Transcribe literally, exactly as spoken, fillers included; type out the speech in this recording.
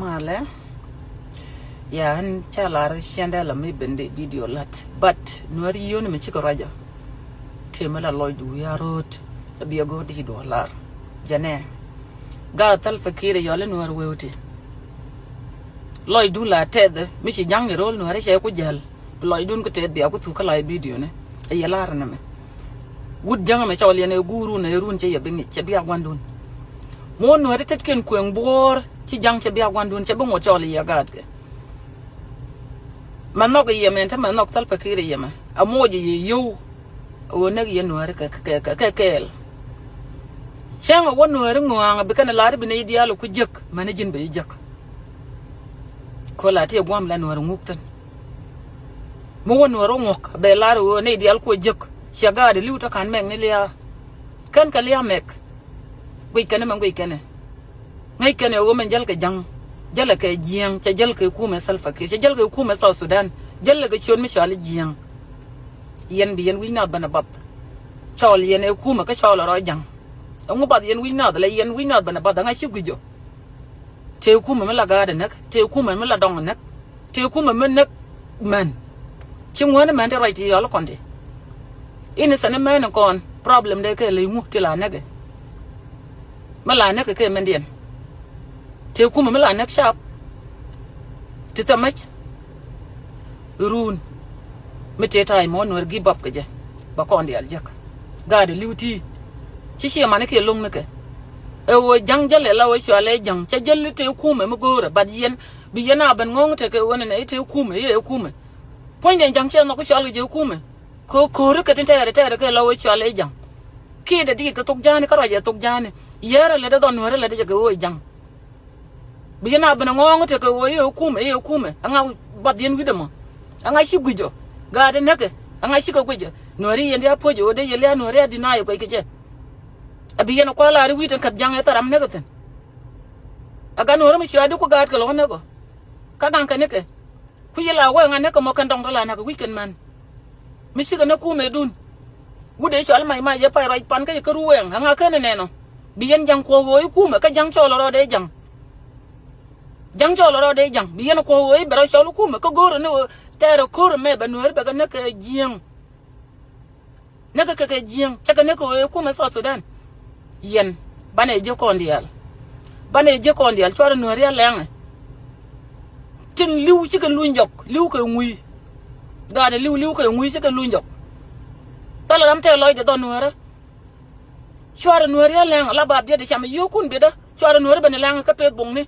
Malɛ. Ya, ɛn ca lar ciɛndɛ la mi ben dee video lat. But nuɛr yio̱n mi cikɛ ruacä. Tëë mi la lɔcdu wi̱i̱ a ro̱o̱t. A biɛ go̱o̱r di duɔ lar. Jɛnɛ. Gaat Salva Kiir yɔl i̱ nuɛr wewti. Lɔcdun la tɛth mi ci ja̱ŋ i̱ ro̱o̱l nuɛr cɛ ku jäl. Bi lɔcdun kä tɛth bia ku thuk kä la video ni. Ɛ yɛ lar ni mi. Wut ja̱ŋ mi cɔl yɛn ɛ guurun ɛ run cɛ yɛ bi ŋic cɛ bia guandun. Muɔ̱ɔ̱n nuɛr tetkiɛn kueŋ buɔ̱ɔ̱r ci ja̱ŋ cɛ bia guandun cɛ bi ŋuɔ̱t cɔl yɛ gaatkɛ. Mɛ nhɔk yɛ mɛn te mɛ nhɔk Salva Kiir yɛ mɛ a moc yɛ yio̱w. Ɣöö näk yɛ nuääri kɛ kɛ kɛ kɛɛl. Cäŋ ɛ wä nuääri ŋɔaŋ bi kɛn ɛ lar bi nɛy diaal ɛ ku jek mɛn ji̱n bɛ ji̱ jek. Kɔ la ti ɛ gua̱a̱m la nuääri ŋuk thi̱n. Mi wä nuääri ŋuɔ̱k bɛ lar ɣöö nɛy diaal kuɔ jek. Ciɛ gaat ɛ li̱w te ka̱n mɛk ni lia̱a̱. Kɛn kɛ lia̱a̱ mɛk. Guic kɛn mɛ guic kɛn. Ŋäc kɛn ɛ ɣöö mɛn jäl kɛ ja̱ŋ. Jäl kɛ jiɛɛŋ cɛ jäl kɛ kumɛ Salva Kiir cɛ jäl kɛ kumɛ South Sudan. Jäl kɛ ciöt mi cɔal jiɛɛŋ. Yɛn bi yɛn wi̱c naath bänɛ bath. Cɔɔl yɛn ɛ kumɛ kä cɔɔl rɔ ja̱ŋ. Ɛŋu bath yɛn wi̱c naath la yɛn wi̱c naath bänɛ bath ɛŋa ci gui̱c jɔ. Tëë kumɛ mi la ga̱a̱dɛ näk tëë kumɛ mi la dɔŋ näk. Tëë kumɛ mi näk män. Ci ŋuäni män ti ruac ti yɔl kɔn ti. Ini sani män kɔn problem dee kɛ ley ŋu ti la näkɛ. Mi la näk kɛ mɛndiɛn. Tëë kumɛ mi la näk cap. Ti thämäc. Run. Mi tëë ta̱a̱ imɔ nuɛr give up kɛ jɛ. Ba kɔn diaal jek. Ga̱a̱dɛ li̱w ti. Ci ciɛ mani kiɛ lo̱ŋ ni kɛ. Ɛ ɣöö ja̱ŋ jälɛ la ɣöö cualɛ ja̱ŋ cɛ jäl i̱ tëë kumɛ mi go̱o̱rɛ bat yɛn. Bi yɛn a ben ŋɔ̱ŋ tekɛ ɣöö nɛnɛ i̱ tëë kumɛ i̱ ɛ kumɛ. Puɔ̱nydɛ ja̱ŋ cɛ nhɔk i̱ cual kɛ jɛ kumɛ. Kɛ ɣöö ko̱ri kɛ tin tɛɛrɛ tɛɛrɛ kɛ la ɣöö cualɛ ja̱ŋ. Kiɛ dɛ diit kɛ thok ja̱a̱ni kä ruac ɛ thok ja̱a̱ni. Yɛɛrɛ lɛ dee dhɔn nuɛrɛ lɛ dee jɛ kɛ ɣöö ja̱ŋ. Bi yɛn a ben ŋɔɔŋ tekɛ ɣöö i̱ ɛ kumɛ i̱ ɛ kumɛ ɛŋa bath yɛn wi̱cdɛ mɔ. Ɛŋa ci gui̱c ɔ. Gaatdɛ näkɛ ɛŋa cikɛ gui̱c ɔ. Nuɛri yɛn diaal puɔ̱c ɣöö dee yɛ lia̱a̱ nuɛri a deny ɛ kuec kɛ jɛ. A bi yɛn a kua̱r laari wi̱i̱ tin ka̱th ja̱ŋ ɛ thar ram näkɛ thi̱n. A gat nuɛri mi ci a di ku gaatkɛ lɔ̱ŋ näk ɔ. Kä gaŋkɛ nikɛ. Ku yɛ la wee ŋa näk kɛ mɔ kɛn dɔŋ rɔ la näk kɛ wi̱c kɛn män. Mi cikɛ näk kumɛ dun. Wut dee cɔal mac mac yɛ pay ruac pan kä yɛ kä ru wɛɛŋ ɛŋa kɛn ɛ nɛn ɔ. Bi yɛn ja̱ŋ kuɔ̱k ɣöö i̱ kumɛ kä ja̱ŋ cɔɔl rɔ dee ja̱ŋ. Ja̱ŋ cɔɔl rɔ dee ja̱ŋ bi yɛn kuɔ̱k ɣöö i̱ bɛ rɔ cɔl i̱ kumɛ kä go̱o̱rɛ ni ɣöö tɛɛrɛ ko̱o̱rɛ mɛ bɛ nueeri bɛ kɛ näk kɛ jiäŋ. Näk kɛ kɛ jiäŋ cɛ kɛ näk kɛ ɣöö i̱ kumɛ South Sudan. Yɛn banɛ ji̱ kɔn diaal. Banɛ ji̱ kɔn diaal cuarɛ nueeri a lɛŋɛ. Tin li̱w cikɛ luny jɔk li̱w kɛ ŋui̱. Gaatdɛ li̱w li̱w kɛ ŋui̱ cikɛ luny jɔk. Thilɛ ram tɛk lɔcdɛ dhɔn nueerä. Cuarɛ nueeri a lɛŋɛ la ba biɛt cam yio̱o̱kun biɛtdä. Cuarɛ nueeri ben lɛŋɛ kä peth buŋni.